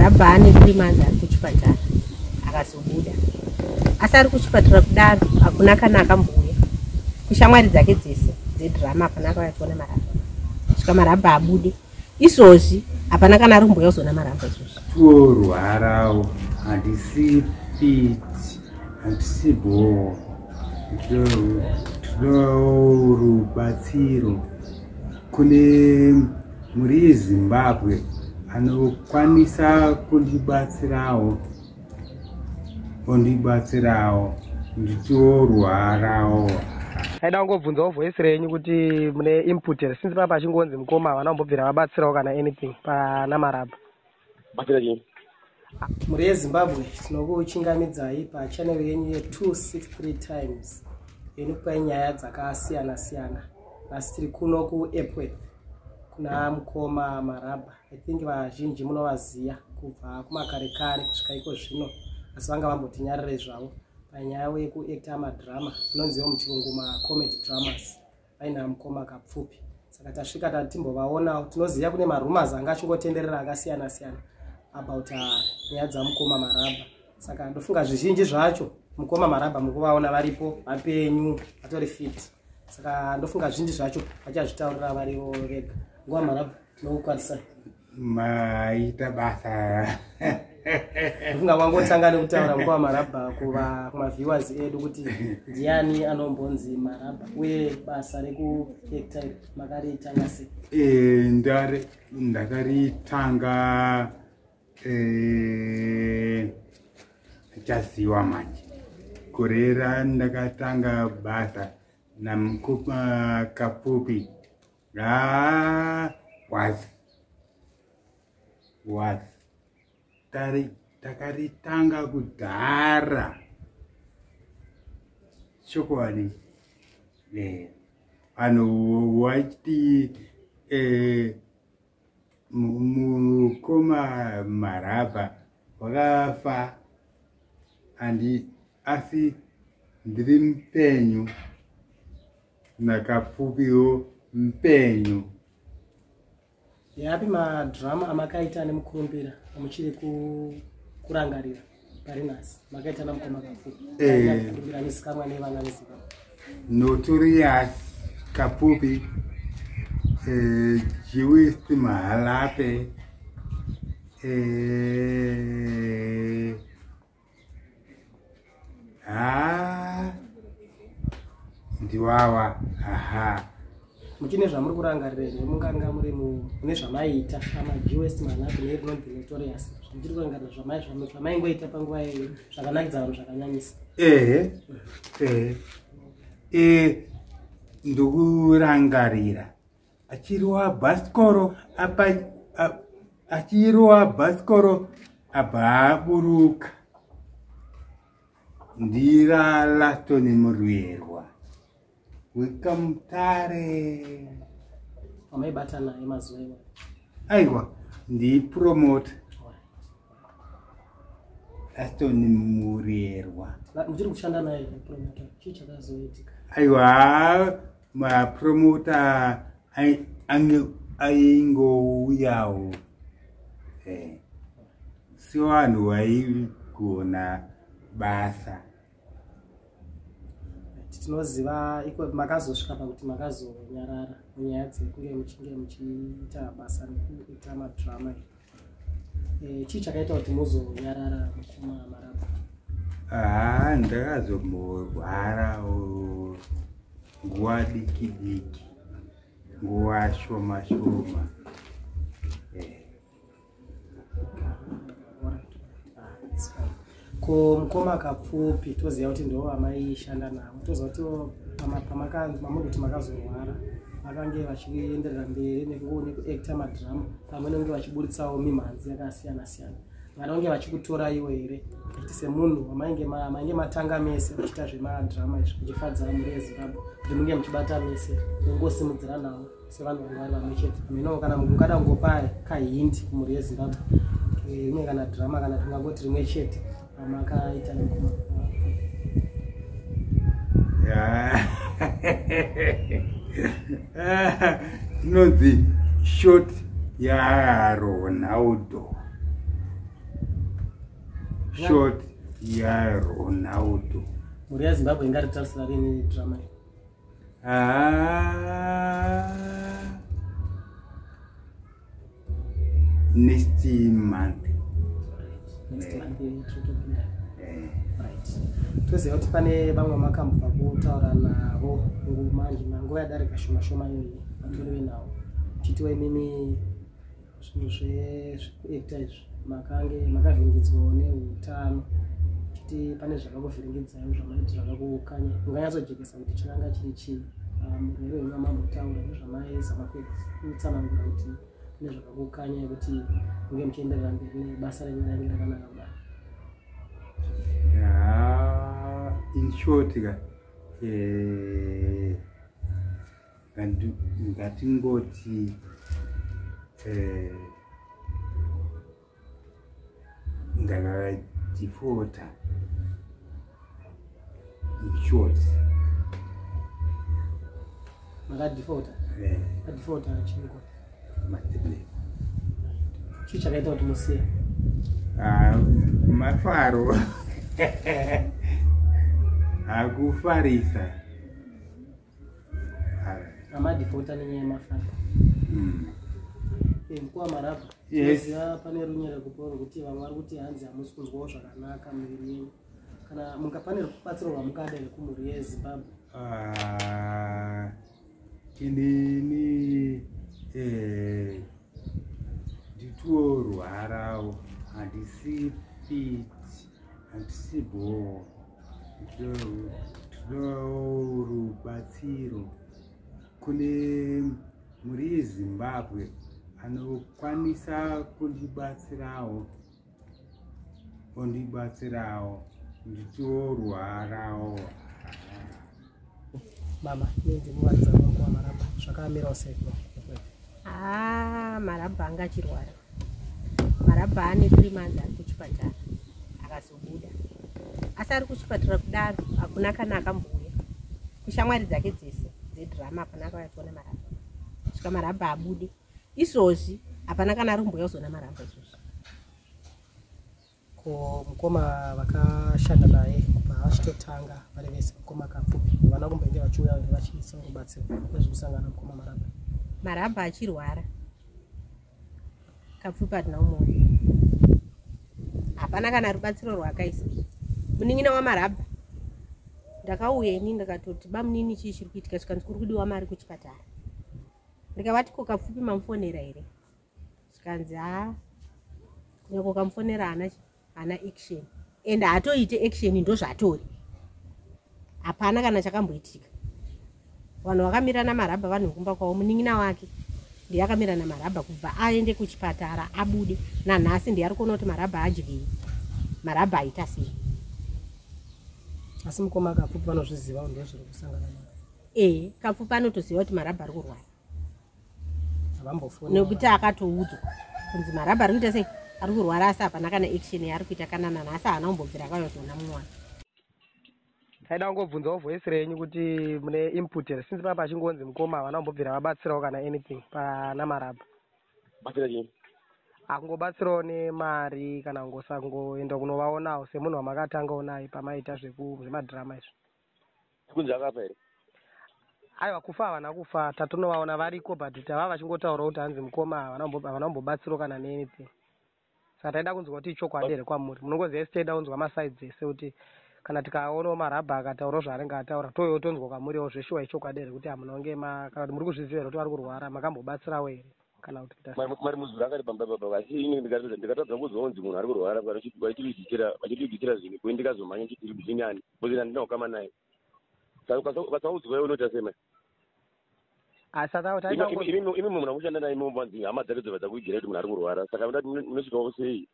Marabha ane 3 months ari kuchipatara, akazobuda. Asi ari kuchipatara kudaro hakuna kana akambouya. Kushamwari dzake dzese dzedhirama hapana akauya kuona Marabha. Svika Marabha abude. Izvozvi hapana kana ari kumbouya kuzoona Marabha izvozvi. Torwarawo, handisi fit, handisi bhoo. Tinoda rubatsiro kune mhuri yeZimbabwe anokwanisa kundibatsirawo, ondibatsirawo nditorwarawo. Aida kungobvunzawo voice renyu kuti mune input here, since papa achingonzi mukoma havana kumbobvira vabatsirawo kana anything pana Marabha. Batsira chii? Mhuri yeZimbabwe, tinokuchingamidzai pachannel yenyu ye263 Times inokupai nyaya dzakasiyana siyana. Nhasi tiri kuno kuEpworth kuna mukoma Marabha. I think vazhinji munovaziya kubva kumakare kare kusvika iko zvino, asi vanga vambotinyarire zvavo panyaya yekuacta madrama anonziwo muchirungu macomedy dramas, vaina mukoma Kapfupi. Saka tasvika tati timbovaonawo. Tinoziva kune marumours anga achingotenderera akasiyana siyana about nyaya dzamukoma Marabha. Saka ndofunga zvizhinji zvacho mukoma Marabha mukuvaona varipo vapenyu, vatori fit. Saka ndofunga zvizhinji zvacho vachazvitaurira varivo vega. Nguva Marabha, tinokukwanisai. Maita basa. Ndofunga wangotanga nekutaura, mukoma Marabha, kuva kumaviewers edu kuti ndiani anombonzi Marabha, uye basa rekuacta iri makaritanga sei? Ndakaritanga chaziwa manje gore randakatanga basa namukoma Kapfupi was takaritanga kudhara chokwadi. Vanhu vachiti mukoma Marabha wakafa andi, asi ndiri mupenyu, naKapfupiwo mupenyu. Yapi madhirama amakaita nemukurumbira amuchiri kurangarira pari nhasi makaita namukoma Kapfupi? Mukurumbira anozikamwa nevana veZimbabwe. Notorious Kapfupi, Jewist Mahalape, ha, ndiwawa aha. Muchine zvamuri kurangarira here? Munganga muri mune zvamaiita amaGwest Mahalape nerinonzi Notorious, zvamuchiri kurangarira zvamaingoita panguva iyoyo zvakanakidza vanhu zvakanyanyisa? Ehe, ndikurangarira achirova bhasikoro apa, achirova bhasikoro abva aburuka, ndira Laston Murwerwa wekamutare. Wamaibata naye mazuva iwayo? Aiwa, ndipromoter Laston Murerwa. Muchiri kushanda naye promoter? Chii chakazoitika? Aiwa, mapromoter aingouyawo, sevanhu vaigona basa. Tinoziva iko makazosvika pakuti makazonyarara munyaya dzekunge muchinge muchiita basa rekuita madrama. Chii chakaita kuti muzonyarara, mukoma Marabha? Haa, ndakazomborwarawo nguva diki diki, nguva shoma shoma. Alright, ah, it's fine. Ko mukoma Kapfupi, toziva kuti ndo vamaishanda navo, toziva kuti mamuri kuti makazorwara vakange vachienderera mberi nekuacta madrama pamwe nekunge vachiburitsawo mimhanzi yakasiyana siyana. Vanonge vachikutoraiwo here kuti semunhu wamainge mainge matanga mese muchiita zvemadrama izvi, muchifadza mhuri yeZimbabwe, kuti munge muchibata mese mungosimudzira nawo sevanhu vanga vari vamwe chete? Hamenowo kana mungada kungopa kahint kumhuri yeZimbabwe, rimwe kana drama kana tingangoti rimwe chete amakaita nemukoma. Ya. Inonzi shot yaRonaldo. Short yaRonaldo. Mhuri yeZimbabwe ingaritarisira rini drama iyi? Ah, next month. Next month totopinda. Right, toziva kuti pane vamwe makambobva kutaura navo manje manguva yadarika shoma shoma iyoyi, vatori venhau, muchitiwo imimi zvinhu zvekuacta izvi makange makavhiringidzwawo neutano, chiti pane zvakakuvhiringidzai zvamaiti zvakakukanya. Unganyatsojekesa kuti chakanga chiri chii? Murwere wenyu wamambotaura nezvamaizama kutsanangura kuti pane zvakakukanyai kuti munge muchienderera mberi nebasa renyu rainge rakanaka kudaro. Yeah, in short ka, ngatingoti ndakadifota, in short. Makadifota? Eh. Makadifota chingo? Matablet. Chii chakaita kuti musiye? Ah, mafaro akufarisa. Ah, Amadifota nenyaya yemafaro? Mm. Mukoma Marabha? Yes. Toziva pane runyere kupo rwekuti vamwe vari kuti hanzi hamusi kunzwawo zvakanaka muviri yenyu. Kana munga pane rubatsiro rwamungada here kumhuri yeZimbabwe? Ah, inini nditorwarawo, handisi fit, handisi bho. Ndinodawo rubatsiro kune mhuri yeZimbabwe anokwanisa kundibatsirawo, ondibatsirawo, nditorwarawo. Mama, nendimuvaridza mukoma Marabha, zvakamirawo sei kuno? Haa, Marabha anga achirwara. Marabha ane 3 months ari kuchipatara, akazobuda. Asi ari kuchipatara kudaro, hakuna kana akambouya. Kushamwari dzake dzese dzedhirama hapana akauya achiona Marabha svika Marabha abude. Izvozvi hapana kana ari kumbouya kuzoona Marabha izvozvi. Ko mukoma vakashanda naye kubva vachitotanga vari vese, mukoma Kapfupi, vana kumbenge vachiuya here vachiisa rubatsiro nezvekusangana mukoma Marabha? Marabha achirwara, Kapfupi hatina kumuona, hapana kana rubatsiro rwaakaisa. Munin'ina waMarabha, ndakauya ini ndakatoti, "Bamunini, chii chiri kuitika?" Zvikanzi kuri kudiwa mari kuchipatara. Ndikavati, "Ko Kapfupi mamufonera here?" Zvikanzi, "Haa, kunyange ukamufonera haana action." And haatoite action, ndo zvatori, hapana kana chakamboitika. Vanhu vakamira naMarabha vanhu vekumba kwavo. Munin'ina wake ndiye akamira naMarabha kubva aende kuchipatara abude nanhasi, ndiye ari kuona kuti Marabha adyei, Marabha aita sei. Asi mukoma Kapfupi vanozviziva ndo zviri kusangana naye? Ee, Kapfupi anotoziva kuti Marabha ari kurwara. Havambofoni? Nekuti akatoudzwa kunzi Marabha ari kuita sei, ari kurwara, asi hapana kana action yaari kuita. Kana nanhasi haana kumbobvira akauya kuzoona mumwe wake. Taida kungobvunzawo voice renyu kuti mune input here, since papa achingonzi mukoma havana kumbobvira vabatsirawo kana anything pana Marabha. Batsira chii? Akungobatsirawo nemari kana kungoenda kunovaonawo semunhu wamakatangawo naye pamaita zvemadhirama izvi. Kunzi akafa here? Aiwa, kufa havana kufa, tatonovaona variko, but tava vachingotaurawo kuti hanzi mukoma havana kumbobatsirawo kana neanything. Saka taida kunzwa kuti ichokwadi here kwamuri. Munongoziva isi taida kunzwa masides ese, kuti kana tikaonawo Marabha akataurawo zvaanenge ataura, touyawo tonzwa kwamuriwo zveshuwa ichokwadi here kuti hamuna kunge kana kuti muri kuzviziva here kuti vari kurwara, makambobatsirawo here kana kuti kuita sei? Mari muzuru akati pamba papa, asi ini ndikatadza kuzwa kunzi munhu ari kurwara, vachitividzira zvinhu kwe ndikazomhanya chitiri kuchinyani because handina kukama naye. Saka ukasaudzwa iwe unoita sei mai? Asi taida Imi munhu amushanda naye, mumanzi hama dzake dzobva dzakuigira kuti munhu ari kurwara, saka munosvikawo sei?